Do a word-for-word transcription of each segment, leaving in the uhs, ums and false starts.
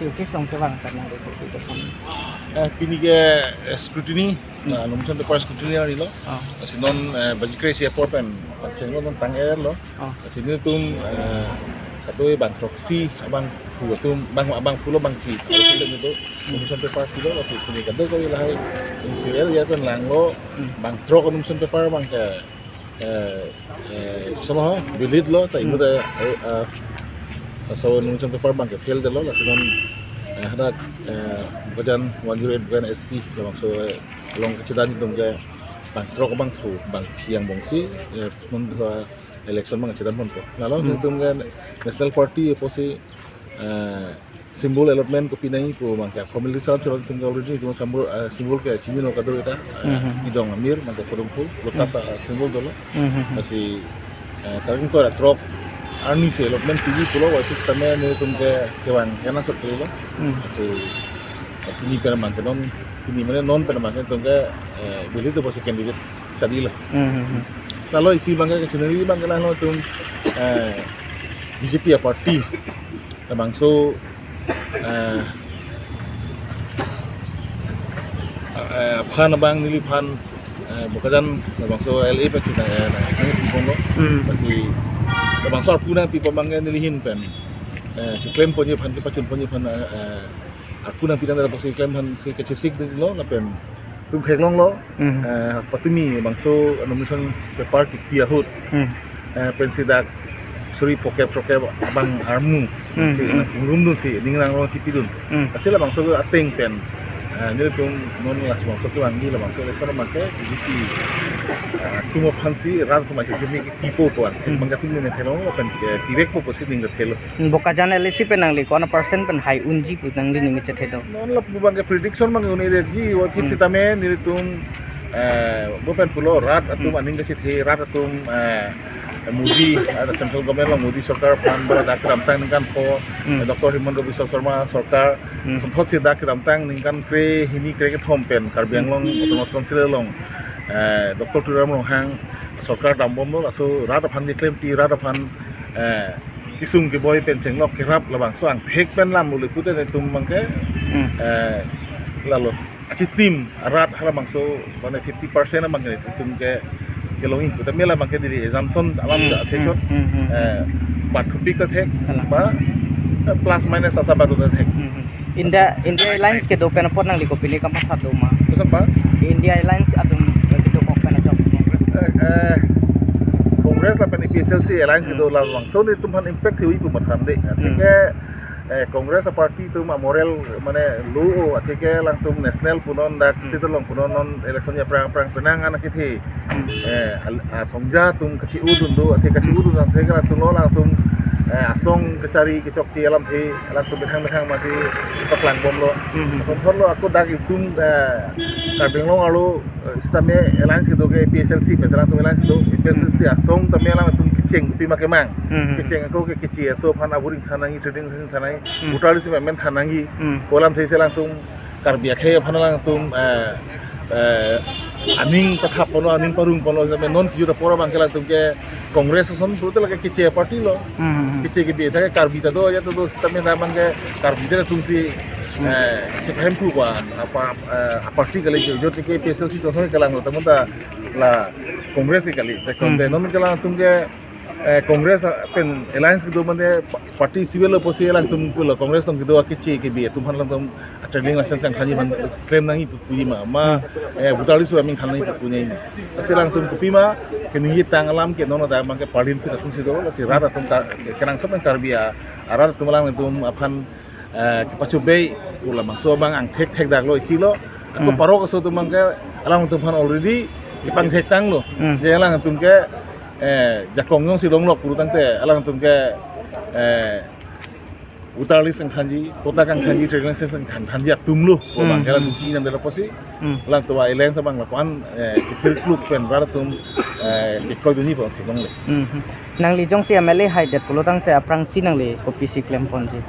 Office along kevang pen nang-report ke kosonlo? Eh, pini ke, eh, scrutiny, Hmm. eh, nomination paper scrutiny arni lo. Ah. Lasi non, eh, baji kre-isi apor pen pangchenglo, non tang-erlo. Ah. Lasi nelitum, eh, kadokave bang throksi, abangphu atum, bang, abangphu lo bangphli, lasi nelitum nomination paper pilo, lasi pini kadokave lahai N C L ya pen langlo, Hmm. bang throk nomination paper abang ke, eh, eh, kosonlo ha, valid lo, ta Hmm. inut, eh, eh, eh, laso nomination paper abang ke fail detlo, lasi non, eh, hadak, eh, Bokajan one zero eight Bokajan S T, labangso, eh, along kachedan atum ke bang throk abangphu, bangphli angbongsi, eh, non, eh, election abang kachedan ponpo. Lalo Hmm. nelitum ke National Party apotsi, eh, symbol allotment kopi nangji pu abang ke formality salam chalo nelitum ke already nelitum symbol, eh, symbol ke chinilo kadokave ta, eh, Hmm. idong amir, mate podum phul, lotus, Hmm. eh, symbol dolo. Hmm. Lasi, eh, target ko throk arni si allotment piji pulo, waitu sitame nelitum ke kevang kenangsot kalilo. Hmm. Lasi, eh, pini pen abang ke non, pini mane non pen abang ke nelitum ke, eh, valid apotsi candidate chadilo. Hmm. Lalo isi abang ke, scenario abang ke lalo nelitum, eh, B J P aparty labangso, eh, eh, aphan abang neliphan, eh, Bokajan labangso L A pensi nang, eh, nang, nang, nang, Hmm. lasi labangso arpu nangpipo abang ke neli ahin pen, eh, keklem ponji aphan, kepachun ponji aphan, eh, eh, arpu nangpi tangte lapusi klem aphansi kachesik detlo lapen nelitum theklonglo, Hmm. eh, patumi labangso nomination paper kipi ahut, Hmm. eh, pensi dak suri phokep sokep abang armu Hmm, si hmm. nangchingrum dunsi ning nangrong chipidun. Hmm. Lasi labangso ateng pen, eh, nelitum non labangso kevangji labangso election abang ke B J P, eh, atum aphansi rat atum ahirjume kipipo pu an. Hmm. Abang ke tumi ne theklonglo pen, eh, pivekpo pusi ning thelo. Bokajan L A C pen nangli ko-an a-percent pen hai unji pu nangli ning chethe do? Non lapu abang ke prediction abang un-edetji, waiphit Hmm. sitame nelitum, eh, bo pen pulo rat atum Hmm. aning kachethe, rat atum, eh, Modi, eh, central government along Modi sorkar aphan ba dak kedamtang ningkan pho, Hmm. eh, Doctor Himanta Biswa Sarma sorkar, Hmm. asonthotsi dak kedamtang ningkan kre hini kre kethom pen Karbi Anglong Hmm. Autonomous Council along, eh, Doctor Tuliram Ronghang sorkar dambomlo, laso rat aphan keklempi, rat aphan, eh, kesung keboi pen chenglok kerap labangso angthek pen lam uli pute nelitum abang ke, Hmm. eh, lalo achitim arat halabangso mane fifty percent abang ke nelitum ke kelongji pute mela abang ke dili assumption alam Hmm, ja athe hmm, shot, hmm, hmm. eh, bathupik ta thek, Hala. ba, eh, plus minus asa badu ta thek. Hmm, hmm. India, India Alliance kedo pen apot nangli kopine kamatha do ma? Koson pa? India Alliance atum kedokok pen ajok. Eh, eh, Congress lapen A P H L C alliance Hmm. kedo labangso nelitum aphan impact thekthe pu matha de. Hmm. Athe ke, eh, Congress aparty atum amoral mane low, athe ke alangtum national punon dak Hmm. state along punon non election aphrang aphrang penang an akethe. Hmm. Eh, al-, asongja atum kachi-udun do, athe kachi-udun athe ke alangtum lo alangtum, eh, asong kachari kechokche alamthe alangtum methang methang masi paklangbomlo. Hmm. Asonthotlo ako dak itum, eh, Karbi Anglong arlo, eh, sitame alliance kedo ke A P H L C, pensi alangtum alliance do, A P H L C Hmm. asong tame alangtum kecheng pima kemang. Hmm. Kecheng ako ke keche aso aphan aburing thanangji, trading session thanangji, Hmm. voter list amendment thanangji, Hmm. pu alamthe si alangtum Karbi akhei aphan alangtum, eh, eh, aning pathap ponlo, aning parung ponlo, sampai non kejut apor abang ke alangtum ke Congress ason pute lake keche party lo. Hmm, hmm, hmm. Keche kebi, ta ke Karbi ta do, ya ta do, sitame ta abang ke Karbi ta atumsi, Hmm. eh, si pahemphu ba, apa, eh, party kali jo, jo ke A P H L C to soi kalang lo, ta mun ta la Congress ke kali, ta Hmm. Congress, non ke alangtum ke, eh, Congress, ah, pen alliance kedo mane pa-, party civil lo pusi alangtum pulo Congress along kedo akeche kebi atum aphan alangtum trading license kangthanji aphan klem nangji pu puji ma, ma, Hmm. eh, voter list aming than nangji pu puji ma. Lasi alangtum kopima keningje tang alam ke non ta abang ke party fit atum si do, lasi rat atum ta kenangsot pen Karbi a, arat atum alangtum aphan, eh, kepachobei pu labangso abang angthek thekdak lo isi lo. Ako Hmm. parok aso atum abang ke alangtum aphan already kepangthek tanglo. Hmm. Je alangtum ke, eh, jakong jongsi longlok puru tangte alangtum ke, eh, voter list kangthanji, patta kangthanji, trading license kangthanji atum lo pu Hmm, abang ke hmm. alangtum chinam detlo pusi. Hmm. Alangtum alliance abang lapu-an, eh, kepil kluk pen rat atum, eh, kekroi dunji pu theklongle. Hmm, hmm. Nangli jongsi M L A haidet pulo tangte aphrangsi nangli kopisi klemponji?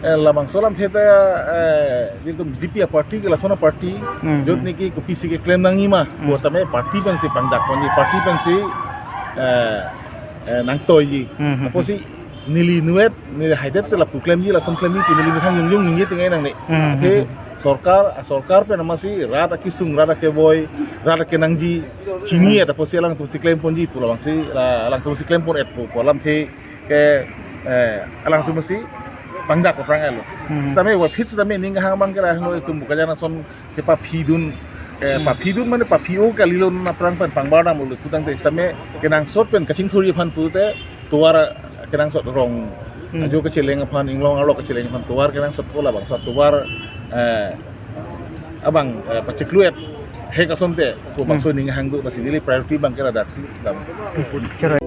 Eh, labangso alamthe ta, eh, nelitum B J P aparty ke lason aparty, Hmm, jut hmm. niki kopisi keklem nangji ma, Hmm. pu tame party pensi pangdakponji, party pensi, eh, eh, nangtoiji. Hmm, hmm, Apo hmm. si neli nuet, neli haidet te lapu klemji, lason klemji pu neli methang jongjong ningje tengai nangne. Hmm, Athe hmm, sorkar, sorkar pen amatsi rat akesung, rat akeboi, rat akenangji chini-et apotsi alangtum si klemponji pu labangsi, la, alangtum si klempon-et pu, pu alamthe ke, eh, alangtum si pangdak aphrang alo. Hmm. Sitame waphit sitame ning kehang abang ke la heno itum Bokajan ason kepaphidun, eh, Hmm. paphidun mane paphi-o kalilo aphrang pen pangbar dam ulu putangte sitame kenangsot pen kachingthurji aphan pute tovar kenangsot rong Hmm. ajo kacheleng aphan, inglong arlo kacheleng aphan tovar kenangsot ko labangso tovar, eh, abang, eh, pachiklo-et hek asonte ko bangso Hmm. ning hang do, lasi neli priority abang ke ladaksi dam. Choro.